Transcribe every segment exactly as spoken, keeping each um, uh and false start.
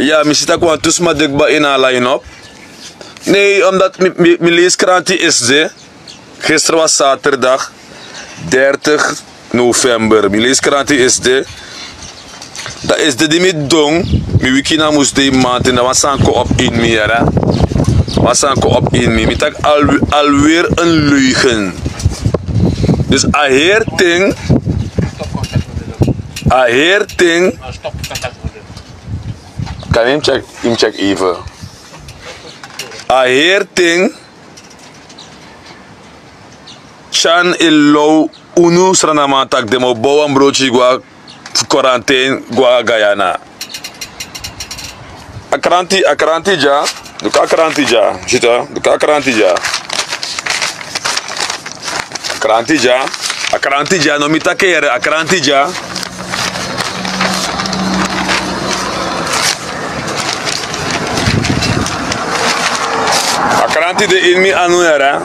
Ya, mi si taki wantu sma de kba ini a line-up. Nee, omdat mi, mi, mi lees kranti esde. Gisteren was zaterdag dertig november. Mi lees kranti esde. Dan esde di mi don, mi wiki na musdei maand en dan wan sani kon op ini mi, yara. Wan sani kon op ini mi. Mi taki al, alweer een leugen. Dus a heri ting, a heri ting. Kan yu mi check, yu mi check even. A heri ting. Tyan e low unu Srananman taki den mu bow wan broki gwe na quarantaine gwe na Guyana. A kranti, a kranti dya. Luku a kranti dya. Sita, luku a kranti dya. A kranti dya. A kranti dya, no mi taki yere, a kranti dya. A kranti de ini mi anu, yara.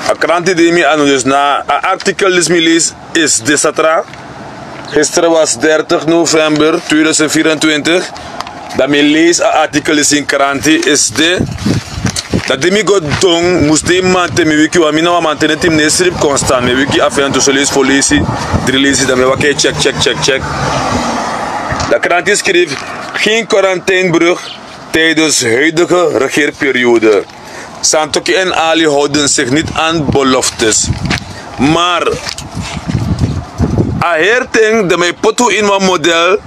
A kranti de ini mi anu, dus na a artikel disi mi lees esde satra. Gisteren was dertig november tweeduizend vierentwintig. Dan mi lees a artikel disi ini kranti esde. Dan di mi go don, musdei maand en mi wiki, want mi na wan man ten dati mi no e sribi konstant. Mi wiki af en toe, so leisi fo leisi, dri leisi, dan mi waka e check, check, check, check. Dan kranti skrifi: geen quarantainebrug tijdens huidige regeerperiode. Santokhi en Ali houden zich niet aan beloftes. Maar a heri ting, den mu e poti unu ini wan model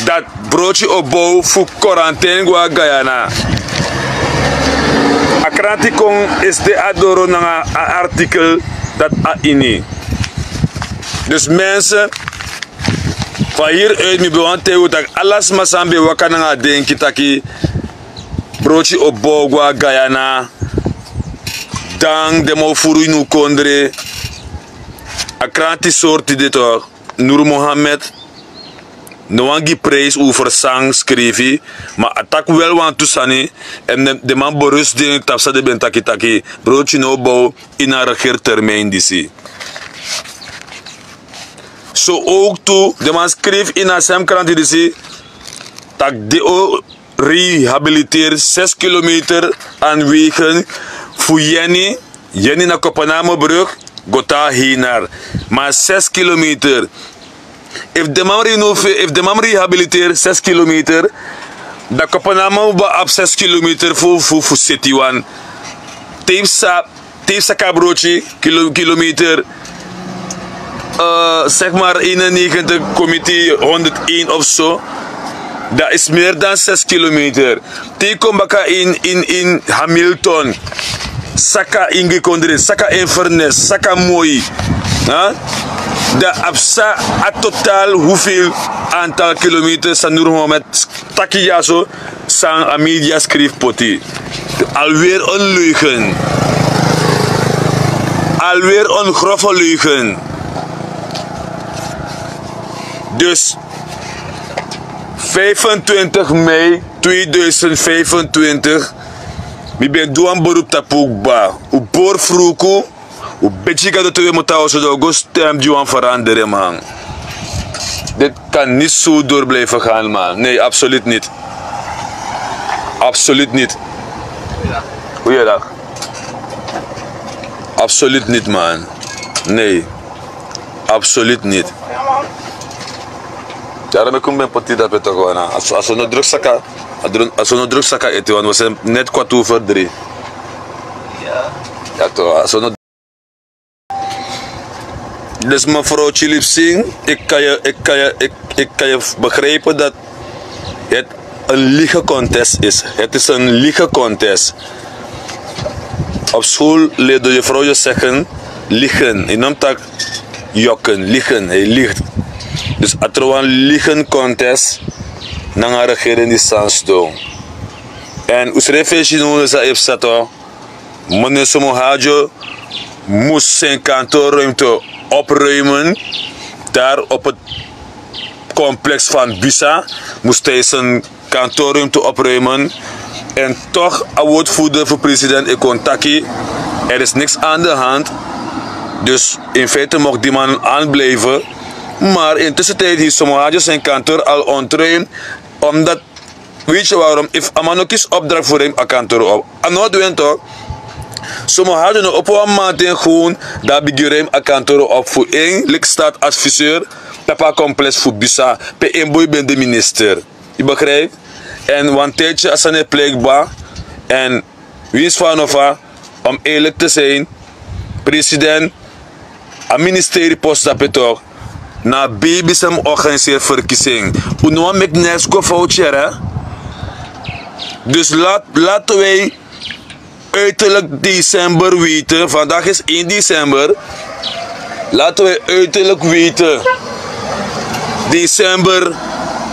dati broki o bow fu quarantaine gwe na Guyana. A kranti kon esde a doro nanga a artikel dati a ini. Dus mensen, van hieruit mi ben wani taigi unu taki ala sma san ben waka nanga a denki taki broki o bow gwe na Guyana, dan den mu furu ini un kondre. A kranti sortu de toch. Nur Mohammed no wani gi prijs over san skrifi, ma a taki wel wantu sani. En den, den man berust den tapu san den ben taki taki broki no o bow ini a regeertermijn disi. So ook tu, den man skrifi ini a sem kranti disi taki den o rehabiliteri zes kilometer aan wegen fu Jenny, Jenny na Kopenhagenbrug, go te na Henar. Maar zes kilometer. Efu den man renoveer, efu den man rehabiliteri zes kilometer, dan Kopenhagen mu abi zes kilometer fu, fu, fu seti wan. Te yu sa, te yu sa kabroki, kilo-, kilometer, eh, zeg maar eenennegentig, committee honderdéén of zo. Dat is meer dan zes kilometer. Te yu kon baka in, in, in Hamilton, saka Ingikondre, saka Inverness, saka Moi. Hè? Dan abi sa a totaal hoeveel aantal kilometer san Nur Mohammed taki dyaso, san a media skrifi poti. Alweer een leugen. Alweer een grove leugen. Dus vijfentwintig mei tweeduizend vijfentwintig, mi ben du wan beroep tapu un kba. Un bori fruku, un begi Gado te un e mutu a oso, dan un go stem gi wan verandering, man. Dit kan niet zo door blijven gaan, man. Nee, absoluut niet. Absoluut niet. Goeiedag. Absoluut niet, man. Nee. Absoluut niet. Daarom ik kom ben petit dat we toch wel na. Als, als we nog druk zakken, als we nog druk zakken eten, want we zijn net kwart over drie. Ja. Ja toch, als we nog. Dus mevrouw Chilipsing, ik kan je, ik kan je, ik, ik kan je begrijpen dat het een liegen contest is. Het is een liegen contest. Op school leerde je vrouwen zeggen liegen. Je noemt dat jokken, liegen. Hij liegt. Dus a tron wan liegen contest nanga regering di sani sidon. En un srefi e si now san e psa. Meneer Somohadjo moest zijn kantoorruimte opruimen. Daar op het complex van Busa moest hij zijn kantoorruimte opruimen. En toch, a woordvoerder voor president e kon taki, er is niks aan de hand. Dus in feite mocht die man aanblijven. Maar in tussentijd heeft Somohadjo zijn kantoor al ontruimd, omdat Weet je waarom? Efu a man no kisi opdracht fu ruim a kantoro op, a no o du en toch. Somo hadi no opo wan mamanten gewoon, dan a bigin ruim a kantoro op fu en leki staatsadviseur, tapu a complex fu bisa, pe en boi ben de minister. Yu begrijp? En wan tijdje a sani e plei kba. En winsi fa no fa, om eerlijk te zijn, president, a ministerie post dape toch, na a baby san mus organiseri verkiezing. Un no wani meki nersi go fout yere. Dus laat, laten wij uiterlijk december weten. Vandaag is één december. Laten wij uiterlijk weten, december,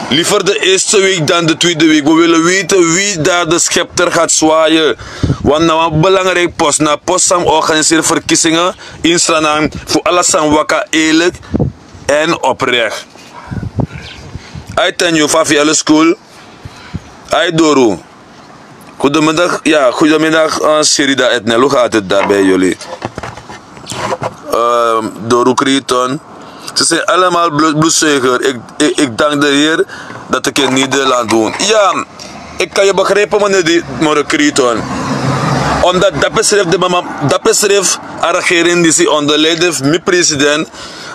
liever de eerste week dan de tweede week. We willen weten wie daar de scepter gaat zwaaien. Want na wan belangrijk post, na post san mus organiseri verkiezingen in Sranan, fu ala sani waka eerlijk en oprecht. Ai, Tenyo, fa fu yu, alles cool? Ai, Doru. Goedemiddag, ja, goedemiddag, eh, Sherida Etnel. Hoe gaat het daar bij jullie? Ehm, Doru Kriton. Ze zijn allemaal bloed-, bloedzuiger. Ik, ik, ik dank de Heer dat ik in Nederland woon. Ja, ik kan je begrijpen, meneer die, meneer Kriton. Omdat dape srefi de mama, dape srefi a regering disi onder leiding fu mi president,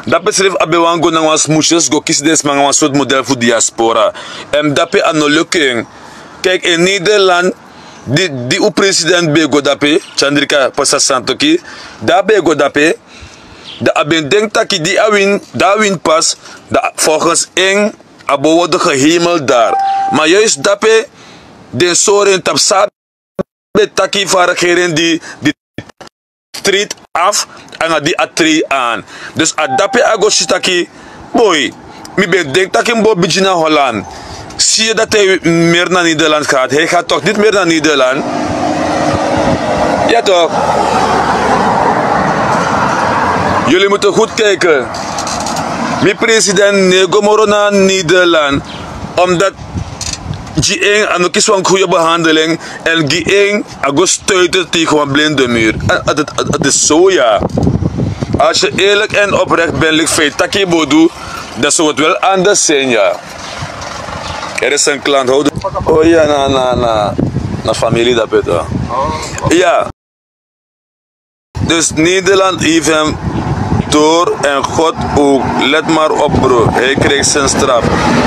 dape srefi a ben wani go nanga wan smoesjes, go kisi den sma nanga wan soort model fu diaspora. En dape a no luku en. Kijk, in Nederland, di, di un president ben go dape, Chandrika Pasa Santoki, di a ben go dape, dan a ben denki taki di a win, di a win pas, dan volgens en a bo worden gehemeld daar. Maar juist dape, den sori en tapu san a ben taki fu a regering di, di treed af, nanga di a treed aan. Dus a dape a go si taki, boi, mi ben denki taki mi bo bigin na Holland. Zie je dat hij meer naar Nederland gaat? Hij gaat toch niet meer naar Nederland? Ja toch? Jullie moeten goed kijken. Mi president no e go moro na Nederland. Omdat gi en a no kisi wan goede behandeling. En gi en a go stuiteren tegen wan blinde muur. En het, het, het is zo, ja. Als je eerlijk en oprecht bent, lik fa yu taki yu bo du, dan zou het wel anders zijn, ja. Er is een klant, hou de, oh ja, na, na, na, na familie dape toch. Ja. Dus Nederland heeft hem door en God ook. Let maar op, bro. Hij krijgt zijn straf.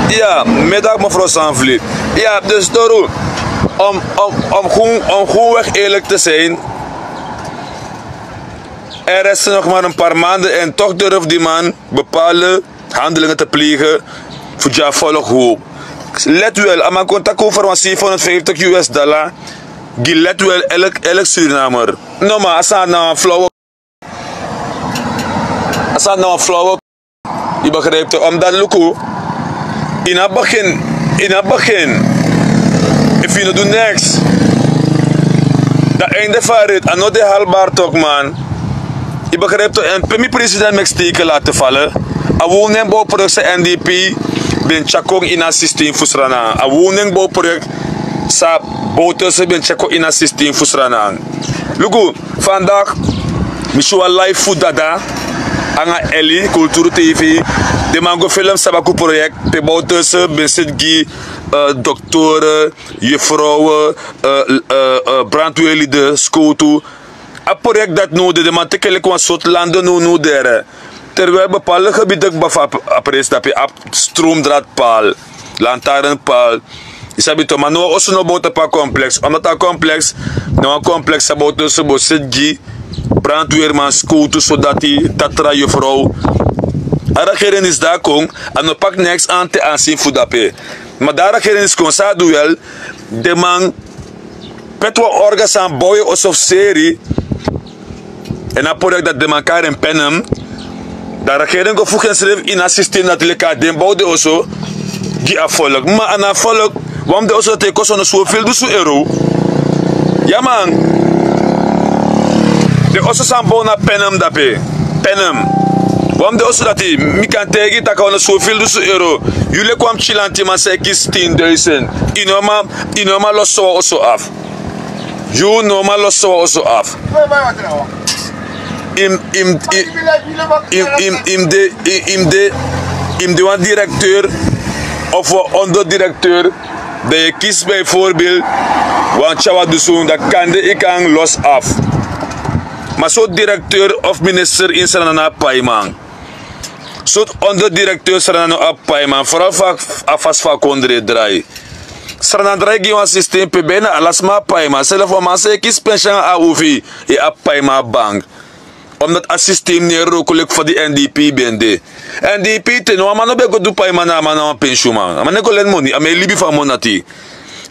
Ja, middag, mevrouw Sanvliet. Ja, dus Doru, om, om, om, gewoon, om gewoonweg eerlijk te zijn, er is nog maar een paar maanden en toch durft die man bepaalde handelingen te plegen fu gi a volk hoop. Let wel, a man kon taki over wan zevenhonderdvijftig U S dollar gi, let wel, elk, elk Surinamer. No, maar a sani na wan flauwe, a sani na wan flauwe. Yu begrijp toch? Omdat luku, in a begin, in a begin, efu yu no du niks, dan einde fu a rit a no de haalbaar toch, man. Yu begrijp toch? En pe mi president meki steken laten vallen. A woningbouwproject san N D P ben tyari kon ini a systeem fu Sranan. A woningbouwproject san Bouterse ben tyari kon ini a systeem fu Sranan. Luku, vandaag mi si wan live fu Dada nanga Ellie, Kulturu T V. Den man go film Sabaku project, pe Bouterse ben seti gi, eh, doktore, juffrouwen, eh, eh, eh, brandweerlieden, skowtu. A project dati no de, den man teki en leki wan sortu landen no, no dere. Terwijl bepaalde gebieden kba fu a, a prijs dape, a stroomdraadpaal, lantaarnpaal. Yu sabi toch, ma no wan oso no bow tapu a complex. Omdat a complex na wan complex san Bouterse bo seti gi brandweerman, skowtu, soldati, tatra, juffrouw. A regering disi di kon, a no paki niks aan te aanzien fu dape. Ma dan a regering disi kon, san a du wel, den man peti wan orga san bow en oso fu seri. En a project dati den man kari en Penem. Dan a regering go voeg ensrefi ini a systeem dati leki a den bow den oso gi a volk. Ma a na a volk, wan fu den oso dati e kosi hondro sowveel dusun euro. Ya man. Den oso san bow na Penem dape. Penem. Wan fu den oso dati, mi kan taigi yu taki a hondro sowveel dusun euro. Yu leki wan pikin lantiman san e kisi tin duizend. Yu no man, yu no man losi sowan oso af. Yu no man losi sowan oso af. Yu mus, yu mus, yu mus, yu mus, yu mus de, yu mus de, yu mus de wan directeur of wan onderdirecteur Dan yu e kisi bijvoorbeeld wan tyari wan dusun, dan kande yu kan los af. Ma sortu directeur of minister ini Sranan no abi paiman? Sortu onderdirecteur Sranan no abi paiman? Vooral fu a fasi fu a kondre drai. Sranan drai gi wan systeem pe bijna ala sma abi paiman. Self wan man san e kisi pensi nanga a ufi e abi paiman a bank. Omdat a systeem no e wroko leki fa di N D P ben de. N D P te no wan man no ben go du paiman na a man na wan pensiuman. A man no e go leni moni, a man e libi fu a moni dati.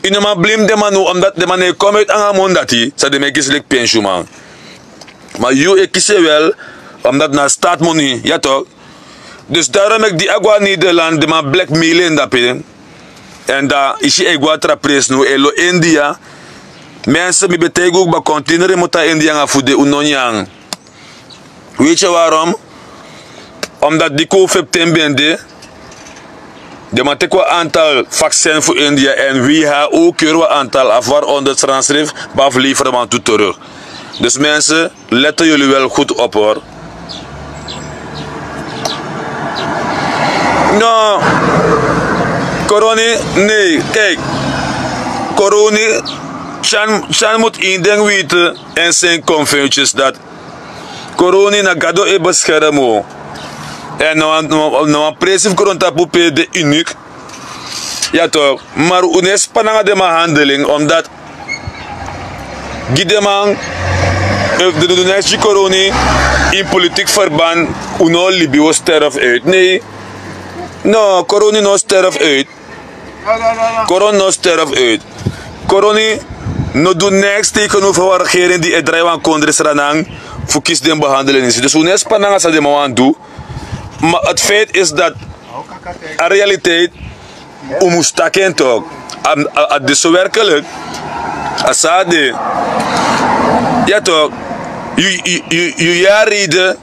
Yu no man blame den man no, omdat den man no e kon uit nanga a moni dati san den man e kisi leki pensiuman. Ma yu e kisi en wel, omdat na a staatmoni, ya toch. Dus daarom meki di a go na Nederland den man blackmail en dape. Èn dan yu si a e go na tra presi now, a e lon India. Mensen, mi ben taigi unu kba, continu remoto a India nanga fu de, un no nyan. Weet je waarom? Omdat di kon fifteen ben de, den man teki wan aantal vaccin fu India èn W H O keur wan aantal af, waaronder Sranan srefi, baf leveren wan tu terug. Dus mensen, letten jullie wel goed op, hoor. No. Koroni, nee, kijk. Koroni, Shan, Shan moet één ding weten en zijn confuncius dat Koroni na Gado e bescherm o. Èn na wan, na wan, na wan presi fu grontapu pe de uniek. Ya toch, maar un no e span nanga den man handeling, omdat gi den man, efu den du neks gi Koroni in politiek verband, un no o libi, un o sterf uit. Nee. No, Koroni no sterf uit. Koroni no sterf uit. Koroni no du neks tegenover wan regering di e drai wan kondre Sranan fu kisi den behandeling disi. Dus un no e span nanga san den man wani du. Maar het feit is dat a realiteit, un mus taki en toch. A, a, a de so werkelijk. A san a de. Ya toch. Yu, yu, yu, yu yari de.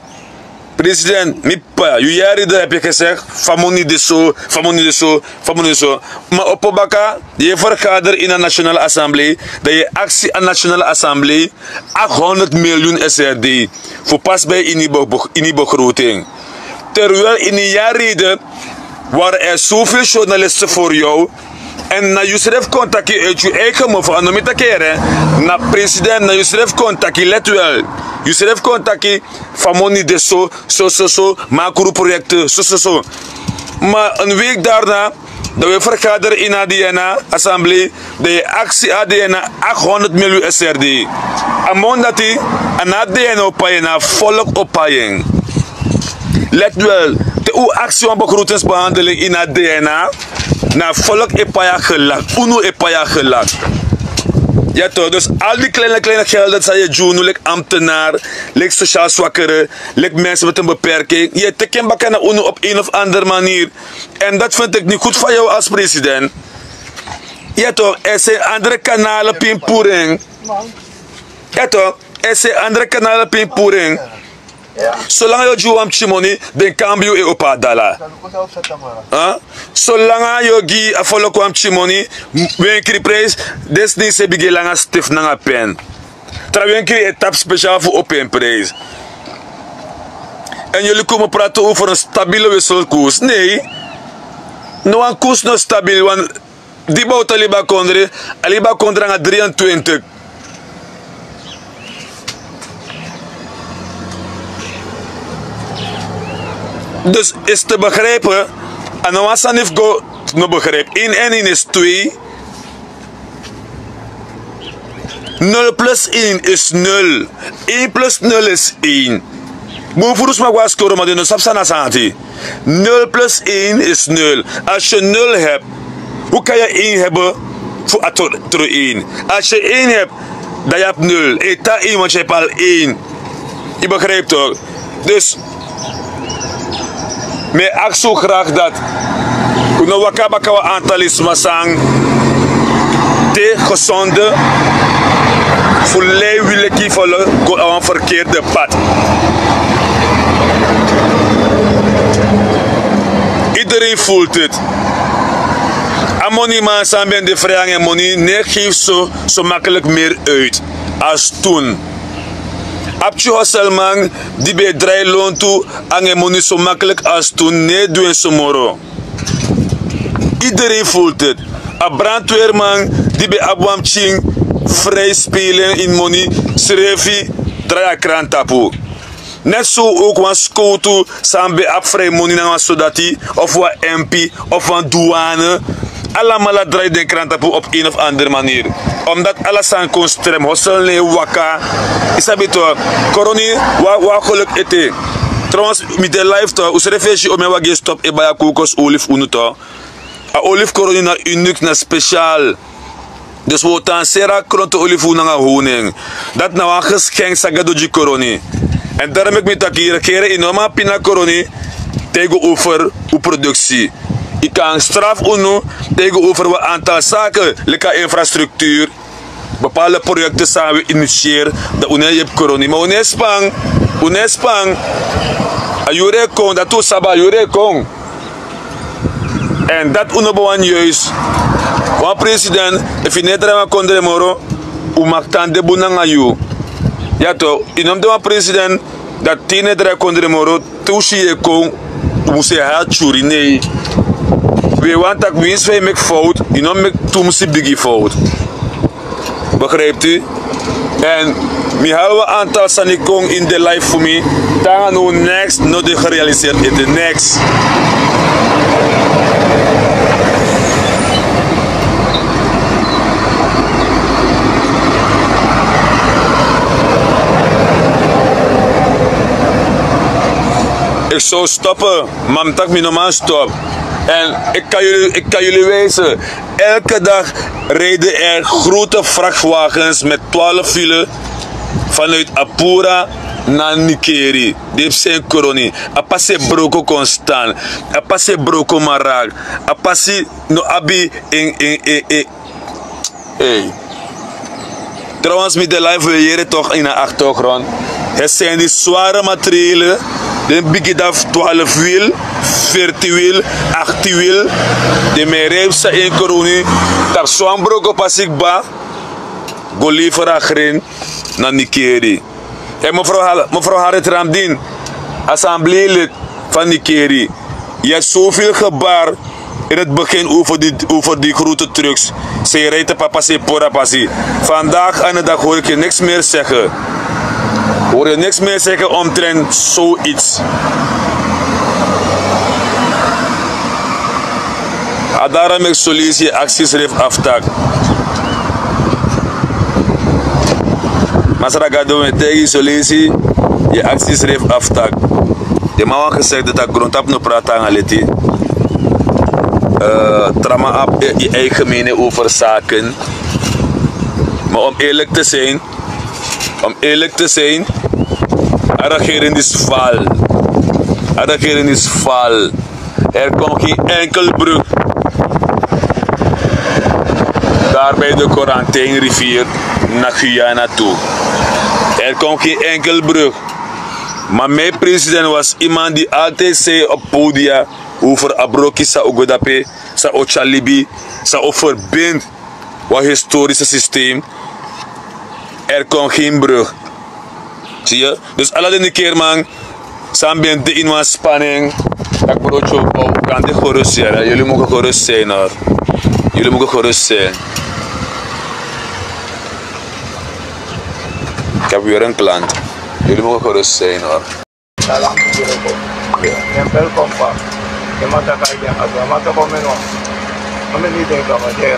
President, mi p'pa, yu yari de, heb je gezegd, fa moni de so, fa moni de so, fa moni de so. Ma opo baka, yu e vergader ini a Nationale Assemblee, dan yu e aksi a Nationale Assemblee achthonderd miljoen S R D fu pasi bij ini be-, be-, ini begroting. Terwijl ini yu yari de, waren er zoveel journalisten voor jou. En na yu srefi kon taki uit yu eigen mond, a no mi taki, na president, na yu srefi kon taki, let wel. Yu srefi kon taki fa moni de so, so, so, so, makru projecten, so, so, so. Maar een week daarna, dan wi e vergader ini a D N A assemblee, dan yu e aksi a D N A achthonderd miljoen S R D. A moni dati, a no a D N A o pai en, na a volk o pai en. Let wel, te un aksi wan begrotingsbehandeling ini a D N A, na a volk e pai a gelak, unu e pai a gelak. Ya toch, dus al die kleine, kleine gelden san yu e gi unu, leki ambtenaar, leki sociaal zwakkere, leki mensen met een beperking, yu e teki en baka na unu op een of andere manier. En dat vind ik niet goed van jou als president. Ya toch, er zijn andere kanalen pe yu e puru en. Ya toch, er zijn andere kanalen pe yu e puru en. Solanga yu o gi wan pikin moni, den kan bi yu e opo a dala. Solanga yu o gi a follow wan pikin moni, wenkri prijs, den sneisi e bigin langa stift nanga pen. Tra wenkri e tapu speciaal fu opo en prijs. En jullie komen praten over een stabiele wisselkoers. Nee, no wan koers no stabiel, want di bowtu a libi a kondre, a libi a kondre nanga drieëntwintig. Dus is te begrijpen, a no wan sani fu go no begrijp. Een en een is twee. Nul plus één is nul. Eén plus nul is één. Bun furu sma go na skoro, ma den no sabi san na santi. Nul plus één is nul. Als je nul hebt, hoe kan je één hebben voor a tro één? Als je één hebt, dan je hebt nul. E tan één, want je hebt al één. Je begrijpt toch? Dus mi e aksi un graag dati un no waka baka wan antal sma san de gezonde fu lei wi leki follow go na wan verkeerde pad. Iedereen voelt het. A moniman san ben de vrij nanga en moni no e geef so, so makkelijk meer uit als toen. A pikin hostelman di ben e drai lontu nanga en moni so makkelijk als toen, no e du en so moro. Iedereen voelt het. A brandweerman di ben abi wan pikin frijspelen ini moni srefi drai a krantapu. Net so ook wan skowtu san ben abi frijmoni nanga wan sodati of wan empi of wan duane. Alamala drai den krantapu op een of andere manier. Omdat ala sani kon strem, hostel no e waka. Yu sabi to, koroni, wan wan geluk ete. Trouwens, mi de live to, un srefi e si omeni wagi e stop e bai a kokos oli fu unu to. A oli fu koroni na uniek, na speciaal. Dus wi o tanseri a kronto oli fu unu nanga honing. Dati na wan geskenk san Gado gi koroni. Èn daro meki mi taki, regering, yu no man pina koroni tegenover un productie. Yu kan straf unu tegenover wan aantal sake, leki a infrastructuur, bepaalde proyekten san wi initieer, dan un no e yepi koroni. Ma un no e span, un no e span. A yuru e kon, dati un sabi, a yuru e kon. Èn dati un no ben wani juist. Wan president, efu yu no e drai wan kondre moro, un mag tan de bun nanga yu. Ya to, yu no mus de wan president dati te yu no e drai kondre moro, te un si yu e kon, un mus e hati yuru, nei. Wi e wani taki winsi fa yu meki fout, yu no meki tumsi bigi fout. Begrijpt u? Èn mi hali wan aantal sani kon ini den live fu mi. Te nanga now niks no de gerealiseerd, ete niks. Ik zou stoppen, maar mi taki mi no man stop. En ik kan jullie, ik kan jullie wijzen. Elke dag rijden er grote vrachtwagens met twaalf wielen vanuit Apura naar Nickerie. Dit zijn koroni. A pasi e broko kon stan. A pasi e broko marak. A pasi no abi in, in, in, in. Hey. Trouwens, mi de live, we yere toch in de achtergrond. Het zijn die zware materiële. Den bigi dan twaalf wiel, veertien wiel, achttien wiel. Den mi e rij psa ini koroni. Tapu so wan broko pasi kba. Go lever a grin na Nickerie. En mevrouw Har-, mevrouw Harriet Ramdien, assembleelid van Nickerie. Je hebt zoveel gebaar in het begin over die, over die grote trucks. Zij rijdt op a pasi, pori a pasi. Vandaag aan de dag hoor ik je niks meer zeggen. Hoor je niks meer zeggen omtrent zoiets. A dara meki Solisi e aksi srefi aftak. Masra Gado, mi e taigi Solisi, yu e aksi srefi aftak. Yu man wan gezegde taki grontapu no prati nanga leti. Eh, tra man abi, eh, yu eigen mening over zaken. Maar om eerlijk te zijn, Om eerlijk te zijn, a regering is faal. A regering is faal. Er komt geen enkel brug daar bij de Quarantijnrivier naar Guyana toe. Er komt geen enkel brug. Maar mijn president was iemand die altijd zei op podia over a broki san o go dape, san o tyari libi, san o verbindt wan historische systeem. Er komt geen brug. Zie je? Dus ala den Nickeerman san ben de ini wan spanning, taki broki o bow, kan de gerust, ja. Jullie mogen gerust zijn, hoor. Jullie mogen gerust zijn. Ik heb weer een klant. Jullie mogen gerust zijn, hoor. Salam alaikum. Yu e bel kon pa. Yu man taki a yu den abi, a man taki a mi no. A mi no e denki a man de.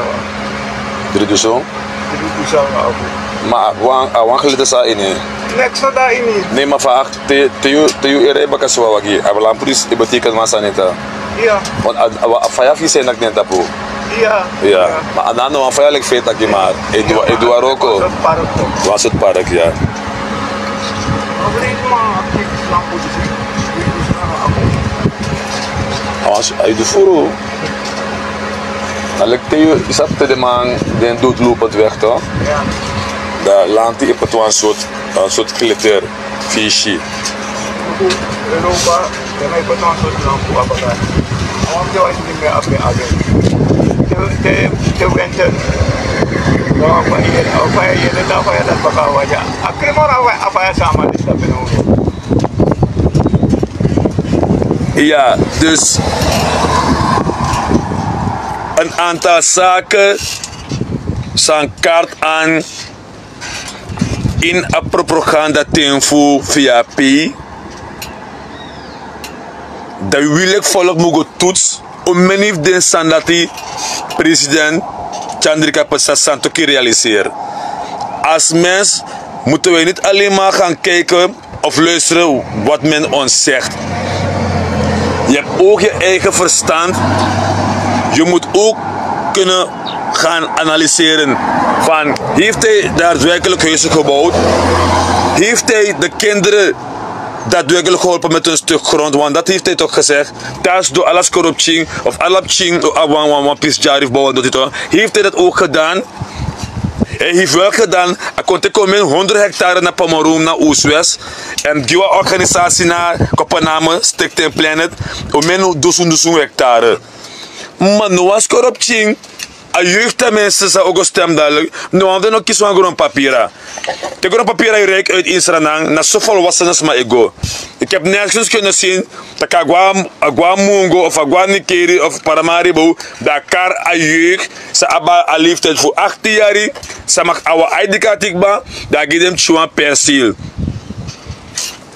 Dri dusun? Dri dusun a abi. Ma a wan, a wan geleti san a ini. Neks no de a ini. Nee, ma fa a te, te yu, te yu e rij baka so wan wagi, a lampris e betekent wan sani. Ya. Want a, a, a faya fu yu san e naki den tapu. Ya. Ya. Ma a no wan faya leki fa yu e taki, ma e du, e du a wroko. Wan sortu park. Wan sortu park, ya. A wan so, a e du furu. A leki te yu, yu sabi te den man, den doodlopend weg, toch? Ya. Dan lanti e poti wan sortu, wan sortu glitter. Fisi. Ya, dus Een aantal zaken san kart an in a propaganda ten fu V A P. Dan wi leki volk mu go toets omeni fu den sani dati president Chandrika Pesa Santoki realiseer. Als mens moeten wij niet alleen maar gaan kijken of luisteren wat men ons zegt. Je hebt ook je eigen verstand. Je moet ook kunnen gaan analyseren van: heeft hij daadwerkelijk huizen gebouwd? Heeft hij de kinderen daadwerkelijk geholpen met een stuk grond? Want dat heeft hij toch gezegd. Tasi do ala skoro pikin of ala pikin a wan wan wan pisi dyari fu bow, doti to. Heeft hij dat ook gedaan? Hij heeft wel gedaan. A kon teki omeni honderd hectare na Pomeroon na Oostwest. En gi wan organisasi na Kopename, Stichting Planet, omeni dusun dusun hectare. Ma no wan skoro pikin, a jeugd ten minste san o go stem dalik, no wan fu den no kisi wan gronpapira. Te gronpapira e reik uit in Sranan, na so volwassenen sma e go. Ik heb nergens kunnen zien taki a go na, a go na Mungo of a go na Nickerie of Paramaribo, dan a kari a jeugd san abi a leeftijd fu achttien yari, san mag a wan I D kaart kba, dan a gi den pikin wan perceel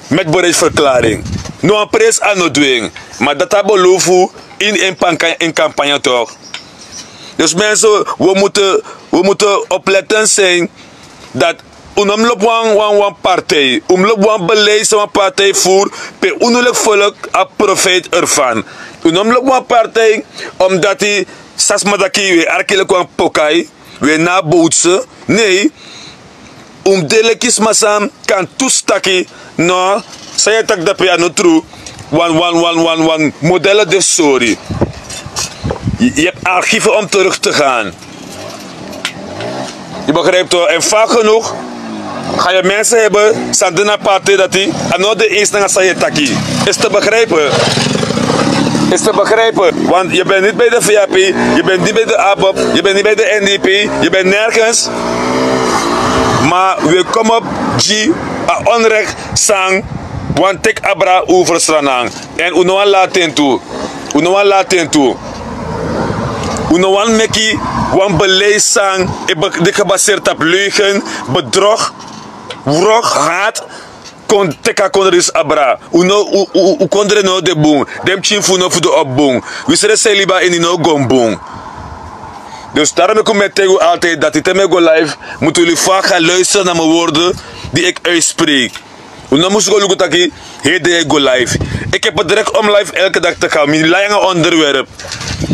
met bereidverklaring. No wan prijs a no du en. Ma dati a beloof fu in, in campagne toch. Dus mensen, we moeten, we moeten oplettend zijn dat un no mus lobi wan, wan, wan partij. Un no mus lobi wan beleid san wan partij voer, pe unu leki volk abi profijt ervan. Un no mus lobi wan partij, omdat san sma dati wi e arki leki wan pokai, wi e nabootse. Nee, un mus de leki sma san kan toetsi taki no, san yu e taki dape a no tru. Wan, wan, wan, wan, wan model de fu sori. Je, je hebt archieven om terug te gaan. Je begrijpt toch? En vaak genoeg ga je mensen hebben san de na partij dati a no de eens nanga san yu e taki. Is te begrijpen. Is te begrijpen. Want je bent niet bij de V A P, je bent niet bij de ABOP, je bent niet bij de N D P, je bent nergens. Ma wi e kon op gi a onrecht san wani teki abra over Sranan. En un no wani laten tu. Un no wani laten tu. Un no wani meki wan beleid san e be-, di gebaseerd op leugen, bedrog, wrok, haat, kon teki a kondre disi abra. Un no, un, un, un kondre no de bun. Den pikin fu un no fu de op bun. Wi srefi sa e libi a ini no go bun. Dus daarom meki mi e taigi un altijd dati te mi e go live, moet wi vaak gaan luisteren naar mijn woorden die ik uitspreek. Un no mus go luku taki heri den e go live. Ik heb het recht om live elke dag te gaan. Mi lai nanga onderwerp.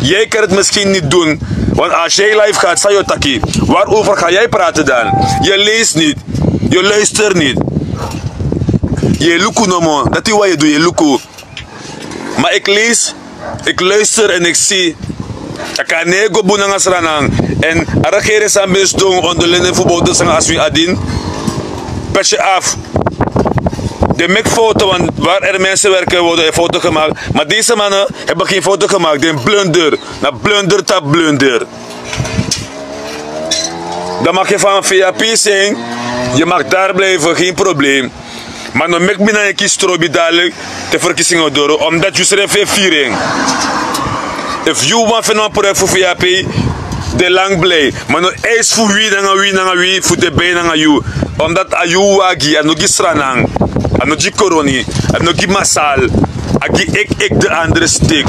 Jij kan het misschien niet doen. Want als jij live gaat, san yu o taki. Waarover ga jij praten dan? Je leest niet. Je luistert niet. Yu e luku nomo. Dati wan yu e du, yu e luku. Maar ik lees, ik luister en ik zie. Taki a no e go bun nanga Sranan. En a regering san ben sidon onder leiding fu Bouterse nanga Aswin Adin, petje af. Den meki fouten, want waar er mensen werken worden er fouten gemaakt. Maar deze mannen hebben geen fouten gemaakt. Den blunder. Na blunder tapu blunder. Dan mag je van V A P zijn. Je mag daar blijven, geen probleem. Ma no meki mi nanga yu kisi trobi dalik te verkiezingen doro, omdat yu srefi e firi en. Efu yu wani feni wan project fu V A P, de lang blij. Ma no eis fu wi nanga wi nanga wi fu de bij nanga yu. Omdat a yu wagi, a no gi Sranan, a no gi Koroni, a no gi Masal, a gi ek ek de andere stik.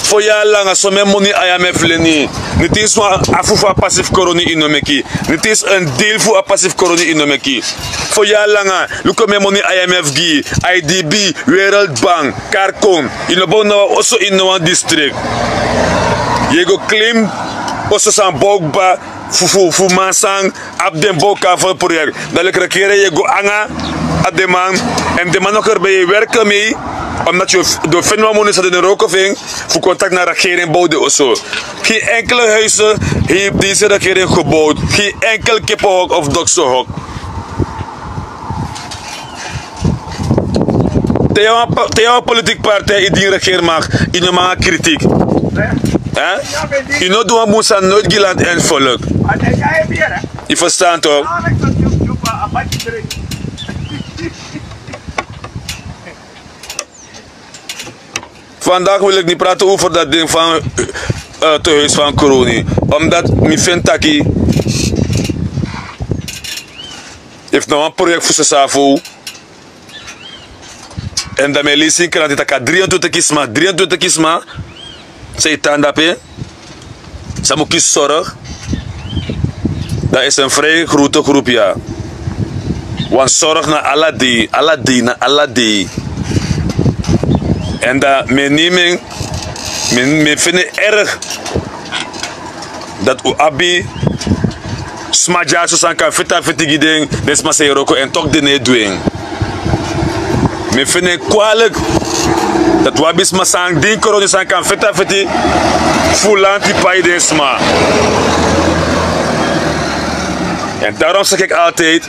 Fo yari langa, someni moni I M F leni. Niti wan afu fu a pasi fu Koroni yu no meki. Niti een deel fu a pasi fu Koroni yu no meki. Fo yari langa, luku omeni moni I M F gi yu, I D B, Wereldbank, Carcom. Yu no bow no wan oso ini no wan district. Yu e go claim oso san bow kba fu, fu, fu man san abi den bow kavel project. Dan leki regering yu e go nanga a den man. En den man no kan ben yu e werk mee. Omdat yu o feni wan moni san den no wroko fu en, fu kon taki na regering bow den oso. Geen enkele huizen heeft deze regering gebouwd. Geen enkel kippenhok of doksenhok. Te yu a wan pa-, te yu a wan politiek partij, yu dini regeermakt, yu no man nanga kritiek. Hè? Yu no du wan bun sani noiti gi land èn volk. Yu ferstan toch? Vandaag wil ik niet praten over dat ding van te huis van kroni, omdat mi vind taki efu na wan projekt fu sesafo. En dan mi e lisi in kranti taki a drientwintig sma, drientwintig sma san e tan dape, san mu kisi sorg. Dan is en fri grote groep ya. Wan sorg na ala dei, ala dei na ala dei. En dan mi e nemi en, mi e fini en erg. Dati un abi sma dyaso san kan feti a feti gi den, den sma san e wroko en toki den no e du en. Mi e feni en kwalik dati un abi sma san dini kroni san kan feti a feti fu lanti pai den sma. En darom seki eki altid,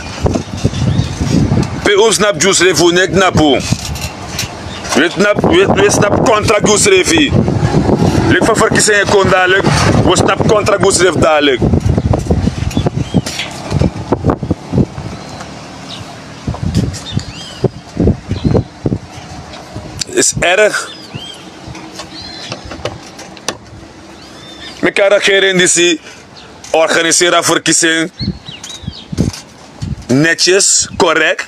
pe un mus napu dyusrefi un no e knapu. Wi e snapu kontra gi unsrefi. Leki fa ferkisi en e kon dadilik, wi o snapu kontra gi unsrefi dadilik. Is erg. Meki a regering disi organiseri a ferkisi en netyes, korek.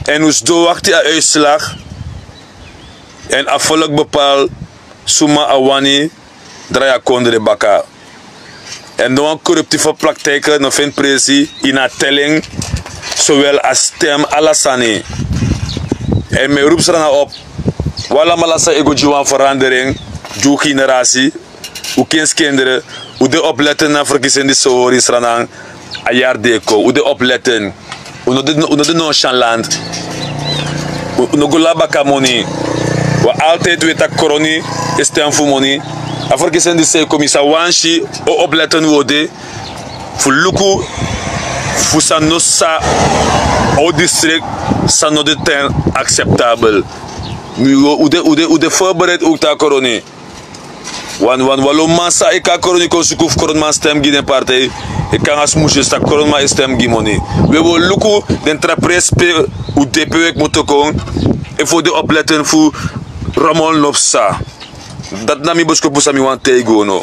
Èn un sidon wakti a uitslag. Èn a volk bepaal suma a wani drai a kondre baka. Èn no wan koruptieve praktijken no feni presi ini a telling, sowel a stem, ala sani. Èn mi e rupu Sranan op, un alamala san e go gi wan verandering gi un generasi, un kinskindre, un de opletten na ferkisi en disi o hori ini Sranan. A yari di e kon un de opletten. Un no de nonchalant. Un no go laba baka moni. Wi altid weti tak' kroni e stem fu moni. A ferkisi en disi e kon, mi sa wani si o opletten un o de fu luku fu san no sa a o distrikt, san no de ten acceptabel. Un de un de un de voorbereid un tak' kroni. Wan wan wan lo man san e kon a kroni kon suku fu kroniman stem gi den partij. E kon nanga smusi san kroniman e stem gi moni. We wi o luku den tra presi pe un de pe wi e kmoto kon. Efu un de opletten fu romol no psa. Dati na mi boskopu san mi wani taigi unu.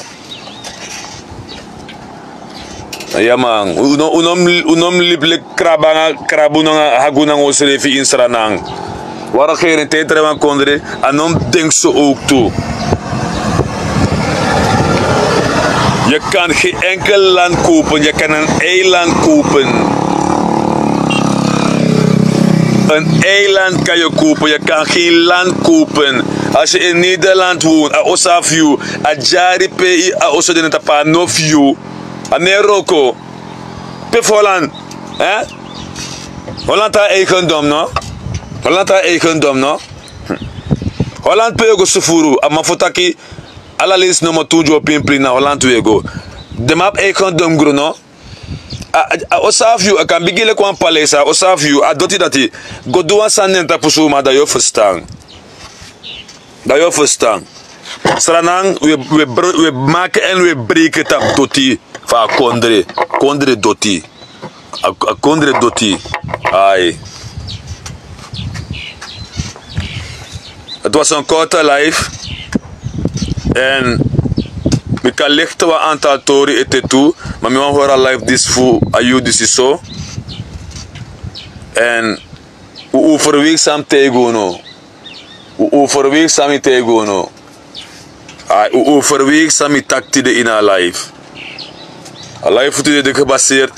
Ya man, un no mus libi leki krabu nanga hagu nanga unsrefi ini Sranan. Wan regering te e drai wan kondre, a no mus denki so owktu. Yu kan gen enkel land kopen, yu kan en eiland kopen. En eiland kan yu kopen, yu kan gen land kopen. Asi yu ini Nederland won, a oso na fu yu. A dyari pe a oso de na tapu a no fu yu. A no e wroko. Pe fu Holland? Holland abi eigendom no? Holland abi eigendom no? Holland pe yu e go sufuru, a man fu taki ala leisi nomo tu dyu o pimpri na Holland wi e go. Den man abi eigendom gron no? A oso na fu yu, a kan bigi leki wan paleis, a oso na fu yu, a doti dati. Go du wan sani na en tapu suma, dan yu o ferstan. Dan yu o ferstan. Sranan, wi e maki èn wi e breiki tapu doti fu a kondre. Kondre doti. A kondre doti. Ai. Dati wasi en korte live. Èn mi kan likti wan antal tori ete tu, ma mi wani hori a live disi fu a yuru disi so. Èn un overweigi san mi taigi unu. Un overweigi san mi taigi unu. Ai, un overweigi san mi taki tide ini a live. A live fu tide de gebaseerd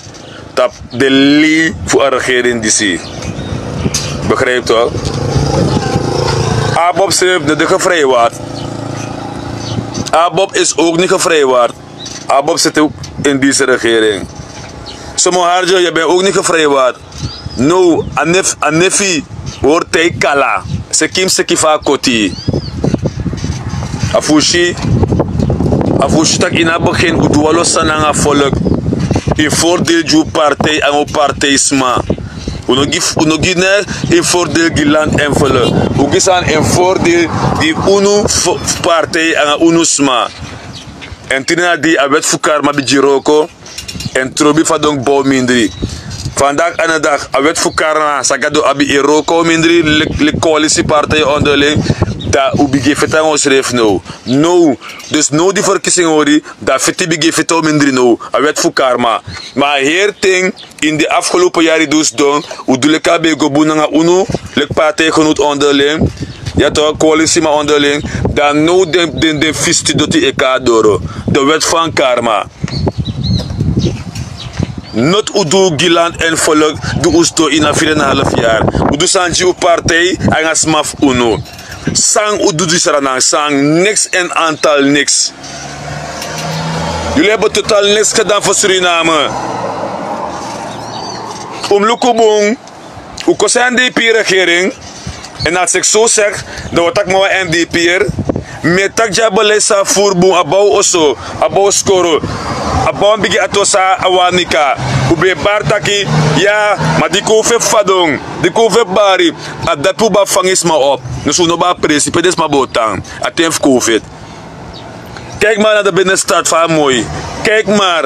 tapu den lei fu a regering disi. Begrijp toch? ABOP srefi no de gevrijwaard. ABOP is ook niet gevrijwaard. ABOP zit ook in deze regering. Somo Harjo, je bent ook niet gevrijwaard. No, a nefi hori tei kala. Seki mi seki fu a koti. A fu si, a fu si tak' ini a begin un du wan lo sani nanga folk. Yu fordeel gi un partij nanga un partijsma. Un no gi nen yu fordeel gi land envelope. Un gi sani yu fordeel gi unu partij nanga unu sma. Èn tide na dei a wet fu karma bigin wroko. Èn trobi fadon bow mindri. Vandaag aan de dag a wet fu karma san gado abi e wroko mindri. Leki koalisi partij onderling. Dan un bigin e feti nanga unsrefi now. Now, dus now di ferkisi en hori, dan a feti bigin e feti un mindri now. A wèt fu karma. Ma a heri ten, ini den afgelopen yari di un sidon, un du leki a ben e go bun nanga unu, leki partijgenoot onderling, ya tok, koalisiman onderling, dan now den, den, den fisti doti e kon na doro. De wet van karma. Noti un du gi land èn volk, di un sidon ini a vier en half yari. Un du sani gi un partij, nanga sma fu unu. San un du gi Sranan, san, niks, en aantal niks. Jullie hebben totaal niks gedaan voor Suriname. Un mus luku bun. Un kosi a N D P-regering. En als ik zo zeg, dan word ik maar een N D P'er. Mi e taki gi a beleid san a furu bun, a bow oso, a bow skoro, a bow bigi atosa, a wanika. Un ben e bari taki, ya, ma di kon fu fadon, di kon fu bari, a dati un ben e fanga sma op. Dus un no ben e presi, pe den sma ben o tan, a ten fu kon fu. Kijk maar naar de binnenstad van Mooi. Kijk maar.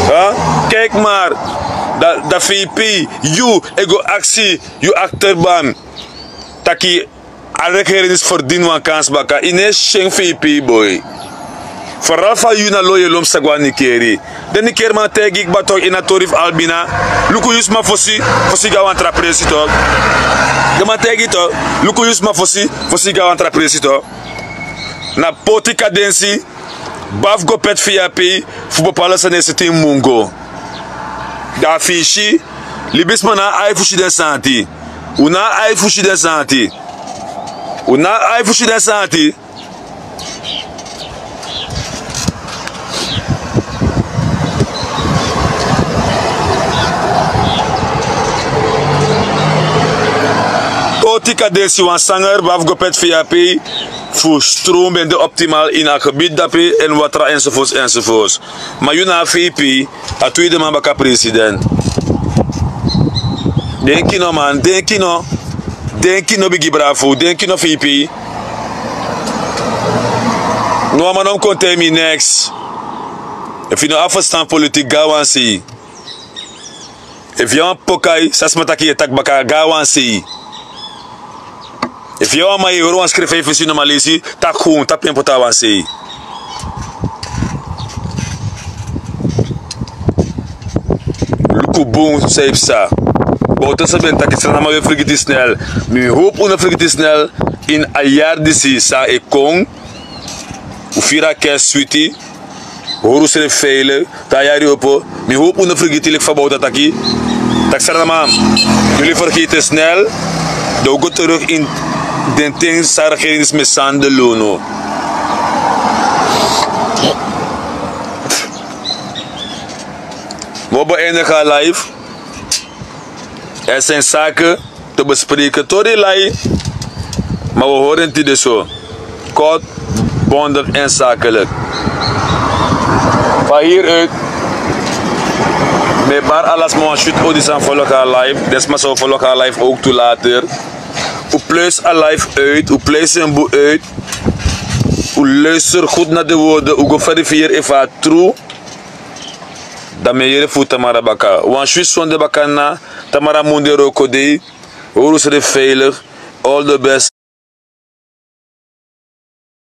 Huh? Kijk maar. Dat, dat V P. Yu, ego actie, yu achterban. Taki, a regering disi ferdini wan kans baka. Yu no e si en V P, boy. Vooral fa yu na loyalty sa go a Nikeri. Den Nikeriman taigi kba tok ini a tori fu Albina. Luku yu sma fosi, fosi go na wan tra presi tok. Den man taigi tok. Luku yu sma fosi, fosi go na wan tra presi tok. Na poti kadensi, baf go pet fi a pei, fu bepala san na en seti en mungo. Da a fisi, libisma na ai fu si den santi. Un na ai fu si den santi. Un na ai fu si den santi. Poti kadensi wan sanger, baf go pet fi a pei, fu stroom ben de optimaal ini a gebied dape, en watra enzovoorts enzovoorts. Ma yu na a V P, a tweede man baka president. Denki no man, denki no. Denki no bigi bravo, denki no V P. No wan man no mus kon taigi mi niks. Efu yu no abi ferstan politiek, go na wan sei. Efu yu na wan pokai, san sma taki yu e taki baka, go na wan sei. Efu yu na wan man yu e hori wan skrifi, yu e fesi, yu no man leisi, taki gewoon, tapu en poti na wan sei. Luku bun san yu psa. Bouterse ben taki Sranan man, wi e fergiti snel. Mi hopu un no fergiti snel. Ini a yari disi san e kon, un firi a kerst switi. Hori unsrefi veilig, te a yari opo. Mi hopu un no fergiti, leki fa Bouterse taki. Taki Sranan man, jullie vergeten snel. Dan un go terug ini den ten san regering disi mishandel unu. We beëindigen a live. Er zijn zaken te bespreken. Tori lai, maar we horen het niet zo. Kort, bondig en zakelijk. Van hieruit, mi e bari ala sma wan shoot odi san follow a live. Den sma san o follow a live ook toe later. Un pluis a live uit, un pluis en boe uit. Un luister goed naar de woorden, un go verifieer efu a tru. Dan mi e yere fu tamara baka. Wan switch sonde baka na tamara munde roko dei. Hori unsrefi veilig. All the best.